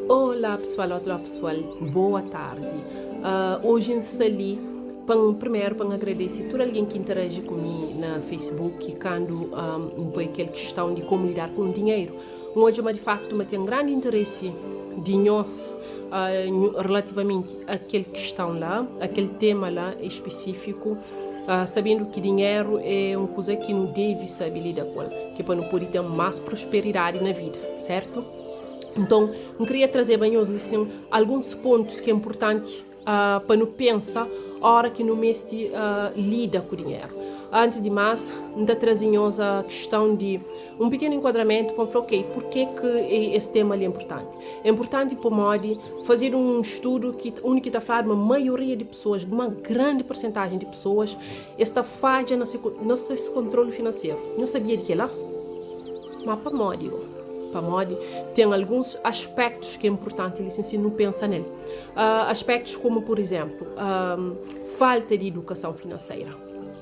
Olá pessoal, olá pessoal, boa tarde. Uh, hoje N sta li pa primeiro pa agradece tudo alguém que interage comigo na Facebook quando um, põe aquela questão de como lidar com o dinheiro. Hoje, mas de facto, mas tem grande interesse de nós uh, relativamente àquela questão lá, aquele tema lá específico, uh, sabendo que dinheiro é uma coisa que não deve saber lidar com ele, que é para não poder ter mais prosperidade na vida, certo? Então, eu queria trazer bem assim, alguns pontos que é importante uh, para não pensar hora que no mês uh, lida com o dinheiro. Antes de mais, ainda trazemos a questão de um pequeno enquadramento para falar, ok, por que, que esse tema ali é importante? É importante para o fazer um estudo que onde está a falar uma maioria de pessoas, uma grande porcentagem de pessoas, está falha no seu, no seu controle financeiro. Não sabia de que lá? Mas para modo, para modo, tem alguns aspectos que é importante ele se não pensa nele. Uh, aspectos como, por exemplo, um, falta de educação financeira,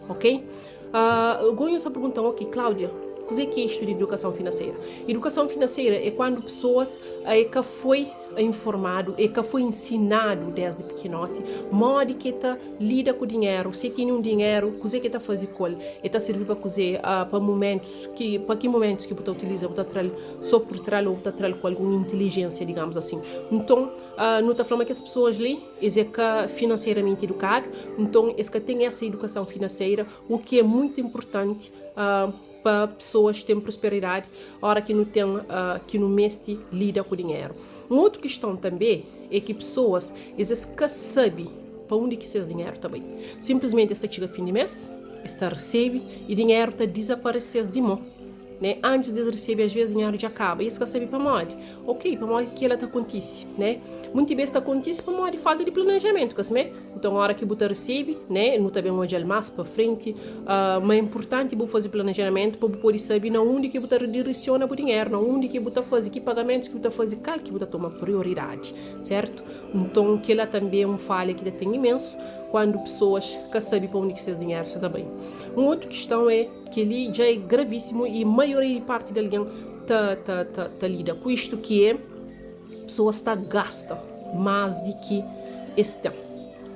ok? Uh, Gonho só perguntam, ok, Cláudia, o que é isto de educação financeira? Educação financeira é quando pessoas é que foi informado, é que foi ensinado desde pequenote, modo que tá lida com o dinheiro, se tem um dinheiro, o que tá fazer com ele, é tá servir para cozer, uh, para momentos que, para que momentos que você utiliza, você tá só por trás ou tá com alguma inteligência, digamos assim. Então, uh, não está falando que as pessoas ali, eles é que financeiramente educado, então eles que têm essa educação financeira, o que é muito importante uh, para pessoas terem prosperidade, hora que não tem, uh, que não meste lida com o dinheiro. Uma outra questão também é que pessoas, eles que sabem para onde que esse dinheiro também. Simplesmente está chega fim de mês, está recebe e dinheiro está desaparecer de mão. Né? Antes de receber, às vezes, dinheiro já acaba. E isso que sabe para onde? Ok, para onde que ela está acontece, né? Muitas vezes está acontece para onde falta de planejamento, que assim, Então, a hora que você recebe, né? Não está bem onde mais para frente, uh, mas é importante você fazer planejamento para poder saber na onde que você direciona o dinheiro, na onde que você faz, que pagamentos que você faz, qual que você toma prioridade, certo? Então, que ela também é uma falha que tem imenso quando pessoas que sabem para onde que esse dinheiro está bem. Uma outra questão é que ali já é gravíssimo e a maioria de parte de alguém tá, tá, tá, tá lida com isto que é pessoas está gasta mais de que esse tempo,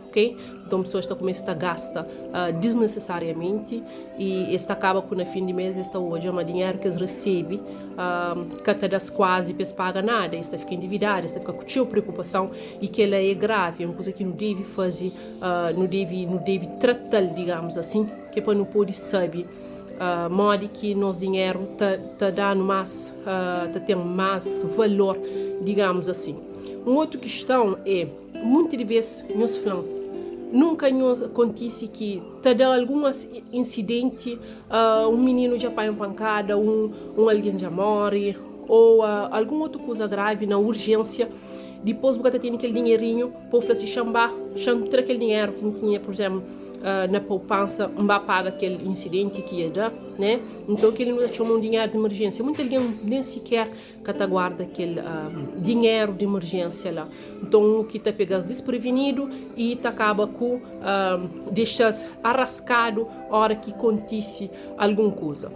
ok? Então pessoas estão começando a gastar uh, desnecessariamente e este acaba com no fim de mês está hoje é dinheiro que eles recebem uh, que até das quase eles paga nada, está fica endividado, está fica com cheia preocupação e que ela é grave, é uma coisa que não deve fazer, uh, não deve não deve tratar, digamos assim, que é para não poder saber uh, modo que nosso dinheiro está tá dando mais, uh, tá tendo mais valor, digamos assim. Uma outra questão é, muitas vezes, nós falamos, nunca nos acontece que tá dando algum incidente, uh, um menino já põe uma pancada, um, um alguém já morre, ou uh, alguma outra coisa grave na urgência, depois você tem aquele dinheirinho, para falar assim, chamba, chama aquele dinheiro que não tinha, por exemplo, uh, na poupança, um paga aquele incidente que ia dar, né? Então aquele não chama um dinheiro de emergência. Muita alguém nem sequer que guarda aquele um, dinheiro de emergência lá. Então o que está pegando desprevenido e tá acaba com um, deixa arrascado a hora que acontece alguma coisa.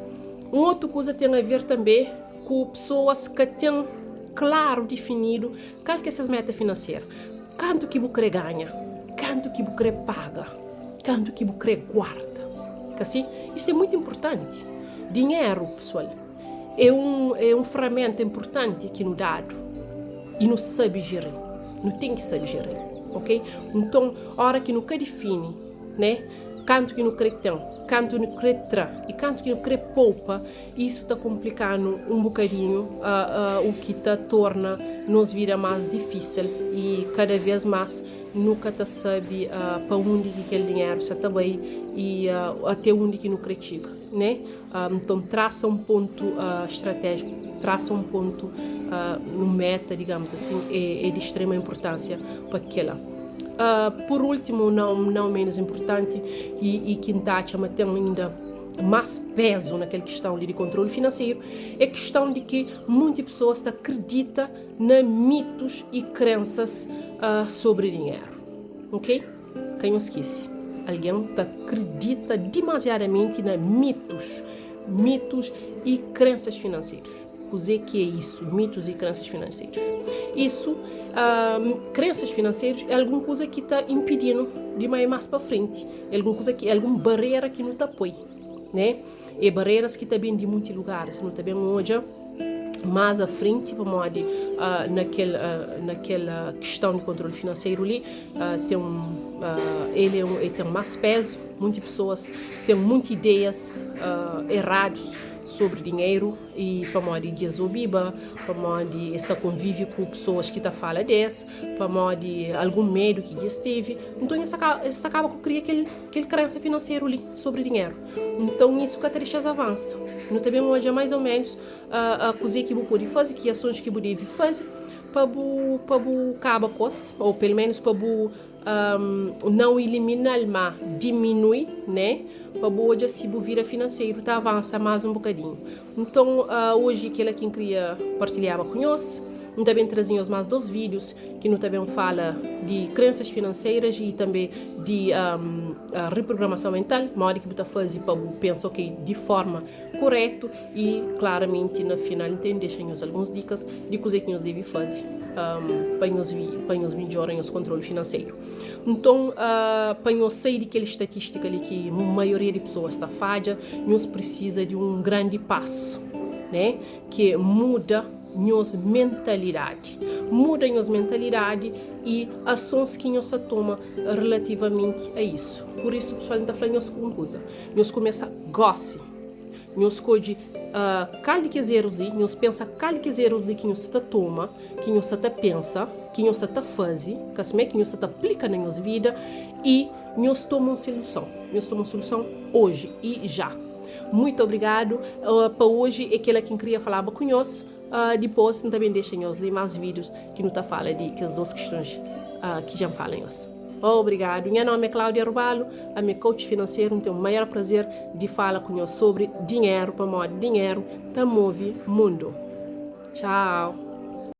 Uma outra coisa tem a ver também com pessoas que têm claro definido qual que é essa meta financeira. Quanto que você ganha? Quanto que você paga? Quanto que você guarda? Assim, isso é muito importante. Dinheiro, pessoal, é um, é uma ferramenta importante que nos dado e não sabe gerir. Não tem que saber gerir, ok? Então, a hora que não define, né? Quanto que não quer ter, quanto não quer tra e quanto que não quer poupa, isso está complicando um bocadinho uh, uh, o que tá torna nos vida mais difícil e cada vez mais nunca tá sabe uh, para onde que aquele dinheiro está bem e uh, até onde que não quer chegar, né? Uh, então traça um ponto uh, estratégico, traça um ponto, uh, um meta, digamos assim, é, é de extrema importância para aquela. Uh, por último, não, não menos importante, e, e que mas tem ainda mais peso naquela questão de controle financeiro, é a questão de que muitas pessoas acreditam na mitos e crenças uh, sobre dinheiro, ok? Quem não esquece? Alguém acredita demasiadamente na mitos, mitos e crenças financeiras. kuzê ki é isu, mitus i krensas finanserus. Isu, krensas finanserus é algun kuza ki ta inpidi-nu di mai más pa frenti, é algun kuza ki, é algun barera ki nu ta poi, né? É bareras ki ta ben di munti lugaris, nu ta ben odja más a frenti pamodi uh, na kel, uh, na kel uh, questão de controle financeiro li uh, tem um, uh, ele, é um, ele tem mais peso, muitas pessoas têm muitas ideias uh, erradas sobre dinheiro e pamodi dja es obiba, pamodi es ta konvive ku pesoas ki ta fala des, pamodi algun medu ki dja es tevi, nton es es ta kaba ku kria kel kel krensa finanseru li sobri dinheru. Nton isu ka ta dexa-s avansa. Nu ta ben odja mais ou menus kuzê ki bu pode faze, ki asons ki bu debe faze pa bu pa bu kaba ku es, ou pelu menus pa bu Nau iliminal ma diminui, né? Pa bu odja si bu vida finanseru ta avansa más un bokadinhu. Nton, oji kela ki N kria partilhaba ku nhos. N ta ben traze nhos más dos vídius ki nu ta ben fala di krensas finanseiras i tanbe di reprogramason mental, modi ki bu ta faze pa bu pensa ok di forma kuretu i klaramenti na final N ten dexa nhos alguns dikas di kuzê ki nhos debe faze pa nhos pa nhos midjora nhos kontrolu finanseru. Nton, pa nhos sai di kel statistika li ki maioria di pesoas ta fadja, nhos prisiza di un grandi pasu, né? Ki é muda nhos mentalidadi. Muda nhos mentalidadi i asons ki nhos ta toma relativamenti a isu. Pur isu, pesoal, N ta fla nhos un kuza, nhos kumesa gósi. Nhos skodje kal di kes erus li, nhos pensa kal di kes erus li ki nhos sta ta toma, ki nhos sta ta pensa, ki nhos sta ta faze, ka simé, ki nhos sta ta aplika na nhos vida i nhos toma un soluson. Nhos toma un soluson oji i já. Muitu obrigadu pa oji é kela ki N kria falaba ku nhos. Dipôs N ta ben dexa nhos li más vídius ki nu ta fala di kes dos kistons ki dja N fala nhos. Obrigadu. Nha nómi é Cláudia Robalo, ami é coach finanseru. N ten maior prazer di fala ku nhos sobri dinheru pamodi dinheru ta move mundu. Txau!